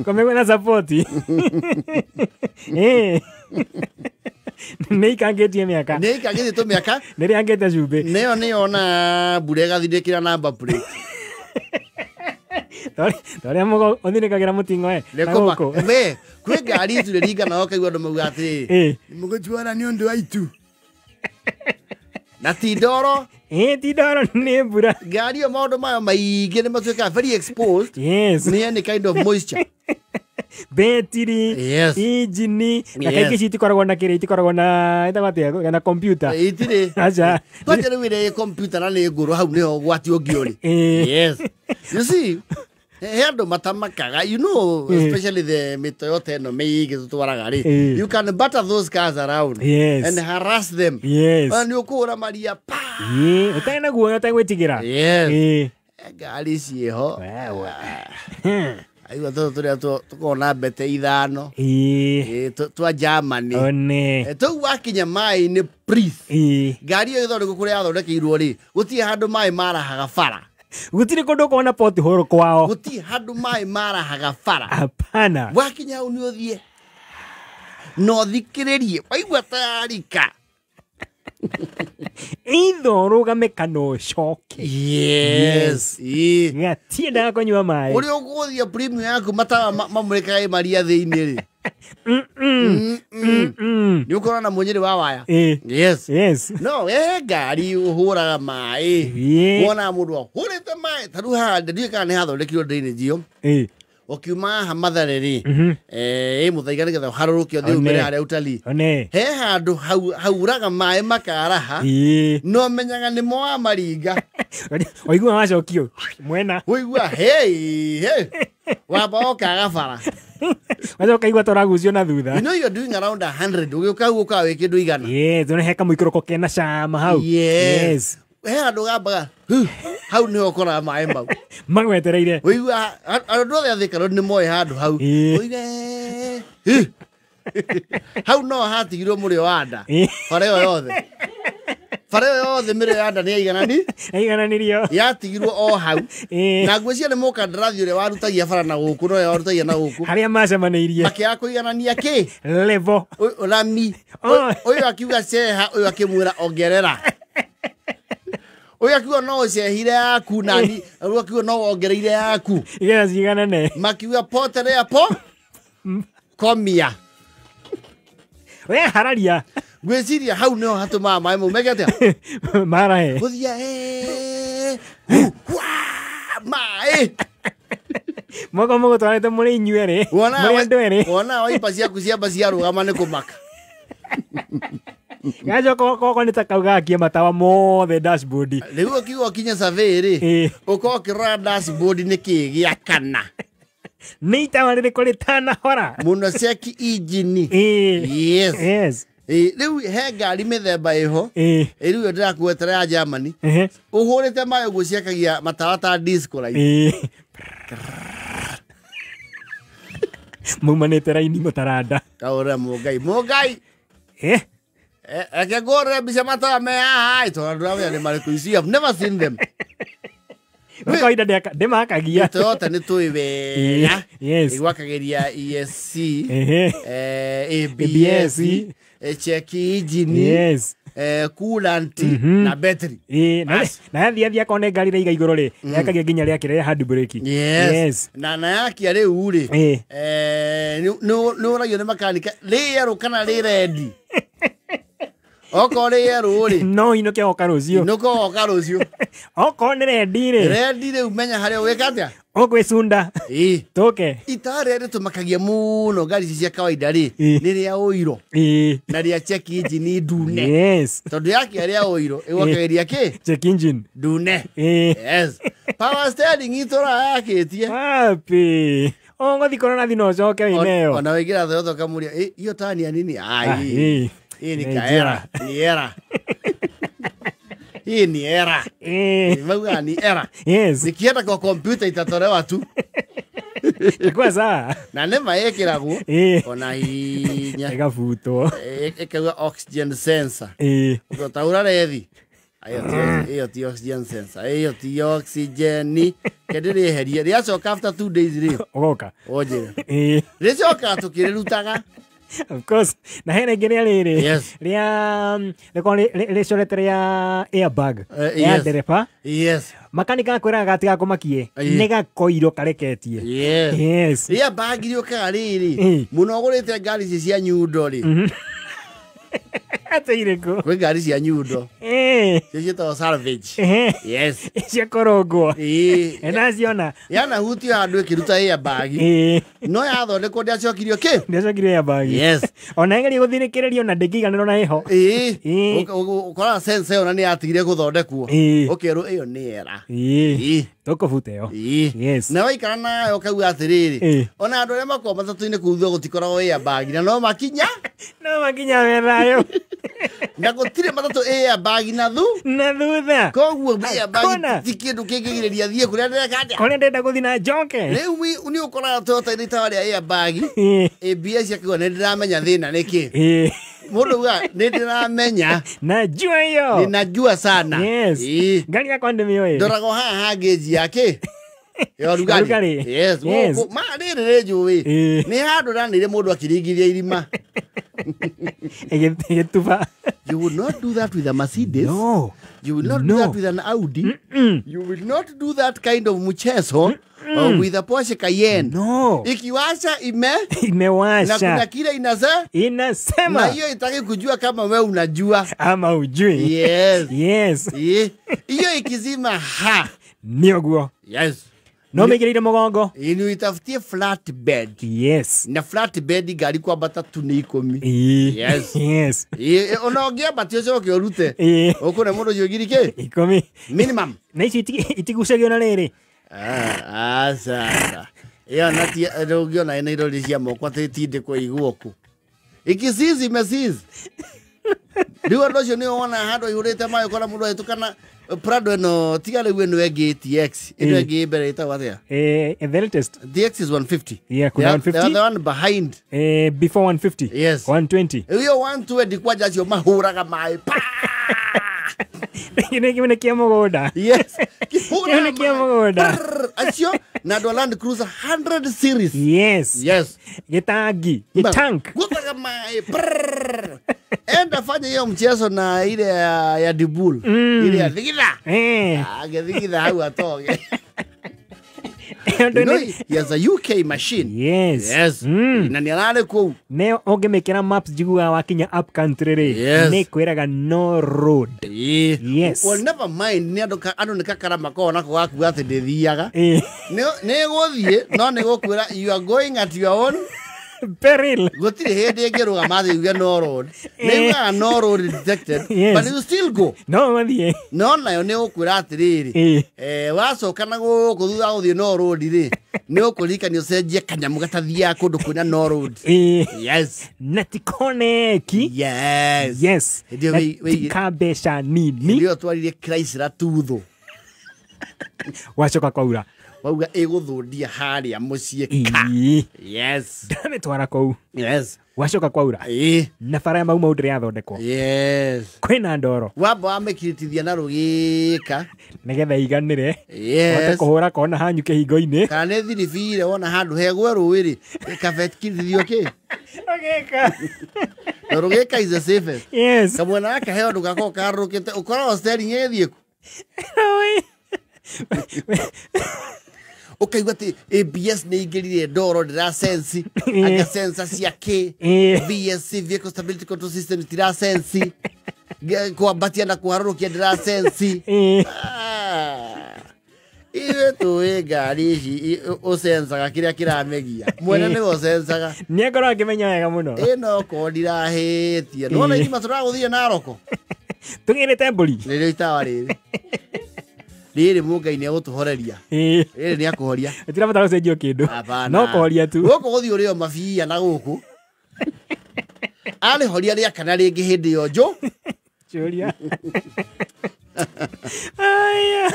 Komegwo na support. Ĩĩ. Nĩ ikangĩtie mĩaka. Nĩ ikangĩtie tũmĩaka. Nĩ rĩangĩte cumbĩ. Nĩyo nĩyona mbura ĩgathindĩkĩra namba plate. Torĩa mũgo ũthinĩkagĩra mũting'oe na gũkũ. We kwĩ ngari itu rĩringanaga ũkaigua andũ mauga atĩrĩrĩ, Ĩĩ. mũgũtuara nĩ ũndũ wa itu na ti ndoro. Ĩĩ, ti ndoro, nĩ mbura. Ngari ĩyo maũndũ mayo maingĩ nĩ matuĩkaga very exposed nĩ any kind of moisture. Betiri, injini, na kaingĩ ici itikoragwo na kĩrĩa, itikoragwo na ĩtagwo atĩa, na computer. Itirĩ. Aca. Kwanja rĩu ĩrĩa ĩ computer na nĩ ngũrũ, hau nĩho ũgwati ũngĩ ũrĩ. Yes, you see, he andũ matamakaga, especially the mĩtoyota ĩno mĩingĩ tũtwaraga rĩ, you can butter those cars around and harass them. Ona nĩ ũkũhũra maria pa. Ĩĩ, ũtarĩ na guoya, ũtegwĩtigĩra. Yes. Ĩĩ. Ngari ciĩho. Wewe. Aigua tũtũ tũrĩa tũkoragwo na mbete 5. Ĩĩ. Ĩĩ, twa Germany. One. Tũu wakinya maĩ-inĩ, please. Ĩĩ. Ngari ĩyo ĩthondekwo kũrĩa yathondekeirwo rĩ, gũtirĩ handũ maĩ marahaga bara. Gũtirĩ kũndũ ũkona pothole kwao. Gũtirĩ handũ maĩ marahaga bara. Hapana. Wakinya hau nĩ ũthiĩ na ũthikĩrĩrie, waigua tayarika. Either ũrũgame kana ũcoke. Yes. Ĩĩ. Gatiendaga kũnyua maĩ. Ũrĩa ũgũthiĩ premium yaku matawa mamũrĩkaga ĩ maria thĩinĩ rĩ. Nĩ ũkorwo na mũnyĩrĩ wa waya. Ĩĩ. Yes. Yes. No, he ngari ũhũraga maĩ. Ĩĩ. Wonaga mũndũ ahũrĩte maĩ. Ta rĩu haha ndiũĩ kana nĩ hathondekirwo drainage ĩyo. Ĩĩ. Ũkiuma haha Mathare rĩ, ĩ Mũthaiga nĩgetha ũharũrũke ũthiĩ One. umĩre harĩa utalii. One. He handũ hauraga maĩ makaraha. Ĩĩ. No menyaga nĩ mo wa maringa. Waigua wacokio mwena. Waigua hey, hey. Wamba ũkaga bara. Wacoka igua tũragucio na thutha. You know you're doing around 100. Ũgĩũka hau ũkaga wĩ kĩndũ 100. Yes, ũrĩa he kamũikũrũko kena cama hau. Yes. Yes. He handũ gambaga, hu, hau nĩho ũkoraga maĩ mau. Magwetereire. Ũigua, andũ othe a Thika Road nĩ moĩ handũ hau. Ĩĩ. Ũige, hu. Hau no hatigirwo mũrĩo wa nda. Ĩĩ. Bara ĩyo yothe. Bara ĩyo yothe mĩrĩo ya nda nĩ yaiganani? Yaigananirio. Yatigirwo o hau. Ĩĩ. Na ngwĩciria nĩ mũkandarathi ũrĩa warutagia bara na gũkũ, no ũrĩa warutagia na gũkũ. Harĩa macemanĩirie. Makĩaga kũiganania kĩ? Level. Ũyũ, rami. Oh. Ũyũ akiuga ceha, ũyũ akĩmwĩra ongerera. Ũyũ akiuga no ũcehire yaku nani, ũyũ akiuga no wongereire yaku. Igetha ciganane. Makiuga poterea po komia. We hararia. Ngwĩciria hau nĩho hatũmaga maĩ mau meke atĩa? Marahe. Gũthiĩ, hu, hwa, maĩ. Moko mũgũtwarĩte mũrĩ inyuĩ erĩ. Wona Mũrĩ andũ erĩ. Wona waipa ciaku ciamba ciarũgama nĩ kũmaka. Gacoka goko nĩ ta kau gakie matawa mothe dashboard. Rĩu ũkiuga ũkinye survey rĩ, Ĩĩ. ũkorwo ũkĩrora dashboard nĩ kĩĩ gĩa kana. Nĩ itawa rĩrĩkũ rĩtanahora? Mũno ceki injini. Ĩĩ. Yes. Yes. Ĩĩ, rĩu he ngari mĩthemba ĩho. Ĩĩ. Ĩĩ, rĩu ĩyo ndĩrakuetera ya Germany. Ehe. Ũhũrĩte maĩ ũguo ciakagia matawa ta disco light. Ĩĩ. Maumanĩte raini mũtaranda. Kaũra Mũngai. Mũngai. Eh? Reke ngũrĩre mbica matawa me haha, ĩ, tondũ ndũramenya nĩ marĩkũ. You see, I've never seen them. Kwa kawaida ndĩmakagia. Toyota nĩ tũĩ wega. Yes. Ĩgwakagĩria ESC, Ehe. ABS, ABS. Check engine, Yes. Coolant na battery. Ĩĩ, Bas. na yathiĩ athiĩ akona ngari raiga igũrũ rĩ, yakagia nginya rĩa kĩrĩa hand brake. Yes. Yes. Na yakia rĩu rĩ, Ĩĩ. nĩ ũragio nĩ makanika, rĩ yerũ kana rĩ rendi? Okorwo rĩ yerũ rĩ, No inũke oka rũciũ. inũka oka rũciũ. Okorwo nĩ rendi rĩ, Rendi rĩu menya harĩa ũgwĩka atĩa? Ũgwĩcunda. Ĩĩ. Tũke. Itawa rĩrĩa rĩtũmakagia mũno ngari ici cia kawaida rĩ, Ĩĩ. nĩ rĩa ũiro. Ĩĩ. Na rĩa check engine ndune. Yes. Tondũ yakia rĩa ũiro, ĩgwakagĩria kĩ? Check engine. Ndune. Ĩĩ. Yes. Power steering itũraga yakĩtie. Wapi? Ũgũthiĩ kũrora thina ũcoke wĩneyo. Ona waingĩra Toyota ũkamũria, ĩ, hiyo tani ya nini? Ah, Ah, hii. ĩĩ. Hii ni Nĩ kaera, njĩra. ni era. Hii ni era. Ĩĩ. Maugaga ni era. Yes. Nikienda kwa kompyuta itatolewa tu. Kwa sawa. Na nĩ ĩkĩragwo Ĩĩ. ona hinya. Ĩgabutwo. Ĩkauga oxygen sensor. Ĩĩ. Ũtaũra rethi. Ĩyo ti oxygen sensor, ĩyo ti oxygen. Kende rĩeherie rĩacoka after 2 days rĩ Ũgoka. Ũnjĩre. Rĩcoka tũkĩrĩrutaga. Of course. Na hena ingĩ rĩa rĩrĩ. Yes. Rĩa rĩkorwo rĩcorete rĩa airbag. Ya ndereba. Yes. Makanika akwĩraga gatigakũmakie. Nĩ gakoiro kareketie. Yes. Yes. Rĩa bag rĩũkaga rĩrĩ. Mũno ũgũrĩte ngari ici cia nyundo rĩ. Atĩ irĩkũ? Kwĩ ngari cia nyundo. Cio ciĩtagwo salvage. Yes. Cia kũrũngwo. Naciona. Yanahutio handũ ĩkĩruta airbag. No yathondekwo ndĩacokirio kĩ? Ndĩacokirio airbag. Yes. Ona ĩgeria gũthinĩkĩrĩrio na ndĩngĩiganĩrwo na ĩho. Ũkoraga sensor ĩyo na nĩ yatigire gũthondekwo. Ũkerwo ĩyo nĩ era. Tũkũbuta ĩyo. Yes. Na waikara nayo ũkauga atĩrĩrĩ, ona andũ arĩa makoragwo matatũ-inĩ kũu thutha gũtikoragwo airbag na no makinya. No makinya me thayũ. Na gũtirĩ matatũ airbag na thu. Na thutha. Koguo airbag ti kĩndũ kĩngĩgirĩrĩria thiĩ kũrĩa ndĩreka atĩa. Kũrĩa ndĩrenda gũthiĩ na njoke. Rĩu nĩ ũkoraga Toyota nĩ itawa rĩa airbag. ABS akiuga nĩ ndĩramenya thĩna nĩkĩ. Mũndũ auga nĩ ndĩramenya. Najua hiyo. Ninajua sana. Yes. Ngari yakwa ndĩmĩũĩ. Ndoragwo haha ngĩji yake. Ya rugarĩ. Yes. Ma rĩrĩ rĩ njũĩ. Nĩ handũ ndanĩire mũndũ akĩringithia irima. Ĩgĩtuba. You will not do that with a Mercedes. No. You will not do that with an Audi. You will not do that kind of mchezo with a Porsche Cayenne. No. Ikiwasha imewasha. Na kuna kile inasema. Na hiyo itaki kujua kama wewe unajua ama ujui. Yes. Yes. Hiyo ikizima ha. Ni ũguo. Yes. No mĩigĩrĩire mũgongo. Ini itafutie flat bed. Yes. Na flat bed ngari kwambata tu nĩ 10. Yes. Yes. Ona ũngĩambatia ũcoke ũrute. Ũkũne mũndũ ũcio ngiri kĩ? 10. Minimum. Na icio itigucagio na rĩrĩ. Aca. Ĩyo na ti ũngĩona ĩna irori cia moko atĩ itindĩkwo iguo kũ. Ikisizi imesizi. Rĩu andũ acio nĩ wona handũ aihũrĩte maĩ ũkona mũndũ ahĩtũkana Prado ĩno tiga rĩu ĩno ĩngĩ TX ĩno ĩngĩ mbere ĩtagwo atĩa? The latest. TX is 150. Yeah, kuna 150. The other one behind. Before 150. Yes. 120. Iyo 120 kwanja acio mahũraga maĩ. Nĩ kĩmene kĩa mũgũnda. Yes. Kĩmene kĩa mũgũnda. Acio na andũ a Land Cruiser 100 series. Yes. Yes. Gĩtangi. Gĩtank. Gũthaga maĩ. Enda fanya hiyo mchezo na ile ya Dibul. Ile ya thigitha. Agethigitha hau atoge. You know, he has a UK machine. Yes. Yes. Na nĩ ararĩ kũu. Ne ũngĩmĩkĩra maps njiguaga wakinya up country rĩ. Yes. Nĩ kwĩraga no road. Yes. Well, never mind nĩ andũ nĩ kakara makoragwo nako gakuga atĩ ndĩthiaga. Nĩ gũthiĩ no nĩ gũkwĩra you are going at your own peril. Gũtirĩ hĩndĩ ĩngĩrũgama thĩ yuge no road. Nĩ yugaga no road detected, but you still go. No mathiĩ. No nayo nĩ ũkwĩra atĩrĩrĩ, wacoka na gũkũ thutha wa gũthiĩ no road rĩ, nĩ ũkũririkania ũcenjie kanyamũ gatathiaga kũndũ kwĩna no road. Yes. Na ti koneki. Yes. Yes. Na ti ka mbeca nini. Hĩndĩ ĩyo twarire Chrysler tuthũ. Wacoka kwaura. Wauga ĩgũthũndia harĩa mũciĩ ka. Yes. Ndamĩtwara kũu. Yes. Wacoka kwaura. Na bara ya Mau Mau ndĩrĩ yathondekwo. Yes. Kwĩna ndoro. Wamba wamĩkiritithia na rũgĩka. Nĩgetha iganĩre. Yes. Ũhote kũhũra kona hanyu kĩhingo-inĩ. Kana nĩ thiribire wona handũ hegwe rũĩ rĩ, kabetkiritithio kĩ? Rũgĩka. Na rũgĩka is the safest. Yes. Kamwena gaka he ũndũ gakoragwo karũrũkĩte, ũkoragwo steering ĩgĩthiĩ kũ? Ũkaigua atĩ ABS nĩ ingĩrire ndoro ndĩra sense, anga sensor cia kĩ, VSC vehicle stability control system itira sense, kwambatia na kũharũrũkia ndĩra sense. Ithuĩ tũĩ ngari ici ũcenzaga kĩrĩa kĩramĩgia. Mwene nĩwe ũcenzaga. Nĩ akorwo akĩmenya wega mũno. Ĩno okorwo ndirahĩtie. Nĩwona irima tũragũthire Naroko? Tũgĩrĩte mbũri. Nĩrĩo itawa rĩrĩ. Rĩrĩ Mũngai nĩ egũtũhoreria. Rĩrĩ nĩ akũhoria. Tũtirabatara gũcenjio kĩndũ. No kũhoria tu. Gũkũ gũthiĩ ũrĩo mabia na gũkũ. Arĩhoria rĩa kana rĩngĩ hĩndĩ ĩyo njũ. Ciũria. Aya.